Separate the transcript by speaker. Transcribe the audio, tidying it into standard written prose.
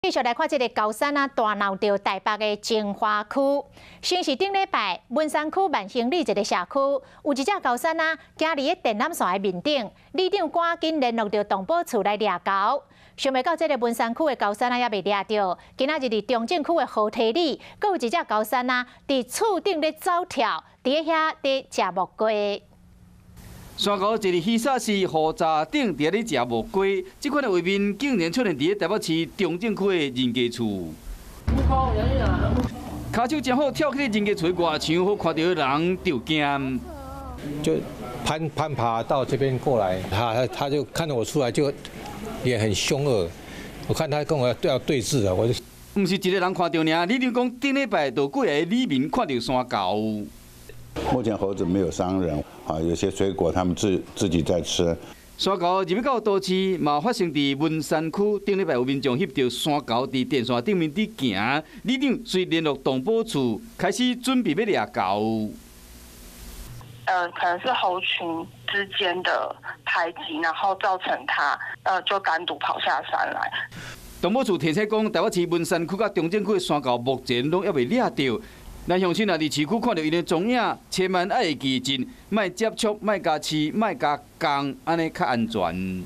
Speaker 1: 繼續來看這個猴山啊，大鬧著台北的彰化區。先是頂禮拜，文山區萬興里一個社區，有一隻猴山啊，行佇个電纜線的面頂，里長趕緊聯絡著動保處來掠猴。想袂到這個文山區的猴山啊，猶未掠著，今仔日佇中正區的河堤里，閣有一隻猴山啊，佇厝頂咧走跳，佇遐佇食木瓜。
Speaker 2: 山猴坐佇魚沙市雨閘頂，佇咧食木瓜，這款的畫面竟然出現佇台北市中正區的人家厝。跤手真好，跳起人家厝的外牆，予看著的人就驚。
Speaker 3: 就攀爬到這邊過來，他就看到我出來就臉很兇惡，我看他跟我要對峙了，我就。
Speaker 2: 毋是一个人看著爾，里長講頂禮拜就幾个里民看著山猴。
Speaker 4: 目前猴子沒有傷人，啊，有些水果他們自己在吃。
Speaker 2: 山猴入去到都市，嘛發生佇文山區，頂禮拜有民眾翕著山猴佇電線頂面佇行，里長隨聯絡動保處，開始準備欲掠猴。
Speaker 5: 可能是猴群之間的排擠，然後造成它就單獨跑下山來。
Speaker 2: 動保處提醒講，台北市文山區佮中正區的山猴目前攏猶未掠著。咱鄉親若佇市區看著𪜶的蹤影，千萬愛會記得，莫接觸，莫共飼，莫共仝，按呢較安全。